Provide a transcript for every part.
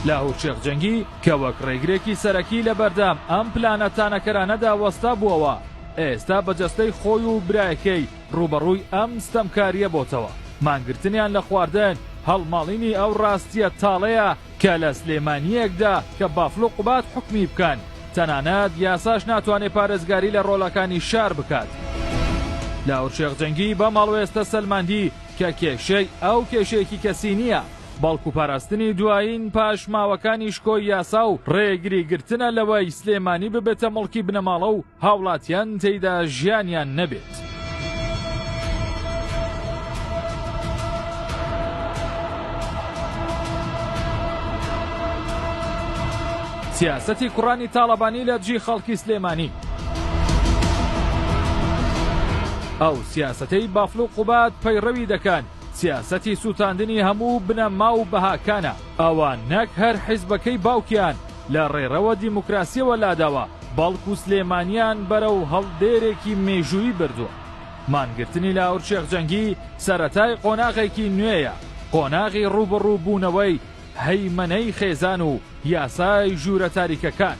لاهور شێخ جەنگی کە وەک ڕێگرێکی سەرەکی لەبەردەم ئەم پلانە تانەکەرانەدا وەستابووەوە، ئێستا بە جەستەی خۆی و برایەکەی ڕووبەڕووی ئەم ستەمکارییە بۆتەوە. مانگرتنیان لە خواردن هەڵماڵینی ئەو ڕاستییە تاڵەیە کە لە سلێمانییەکدا کە بافڵ و قوباد حوکمی بکەن، تەنانەت یاساش ناتوانێ پارێزگاری لە ڕۆڵەکانی شار بکات. لاهور شێخ جەنگی بەم هەڵوێستە سەلماندی کە کێشەی ئەو کێشەیەکی کەسی نییە، بەڵکو پاراستنی دوایین پاشماوەکانی شکۆی یاسا و ڕێگری گرتنە لەوەی سلێمانی ببێتە موڵکی بنەماڵە و هاوڵاتیان تێیدا ژیانیان نەبێت. سیاسەتی کوڕانی تاڵەبانی لە دژی خەڵکی سلێمانی. ئەو سیاسەتەی بافڵ و قوباد پەیڕەوی دەکەن، سیاسەتی سووتاندنی هەموو بنەما و بەهاکانە، ئەوان نەک هەر حیزبەکەی باوکیان لە ڕێڕەوە دیموکراسییەوە لاداوە، بەڵکو سلێمانیان بەرەو هەڵدێرێکی مێژوویی بردووە. مانگرتنی لاهور شێخ جەنگی سەرەتای قۆناغێکی نوێیە، قۆناغی ڕووبەڕووبوونەوەی هەیمەنەی خێزان و یاسای ژوورە تاریکەکان.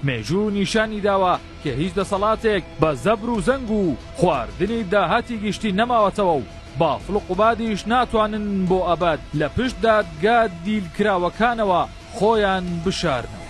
مێژوو نیشانی داوە کە هیچ دەسەڵاتێک بە زەبر و زەنگ و خواردنی داهاتی گشتی نەماوەتەوە و بافڵ و قوبادیش ناتوانن بۆ ئەبەد لە پشت دادگا دیلکراوەکانەوە خۆیان بشارنەوە.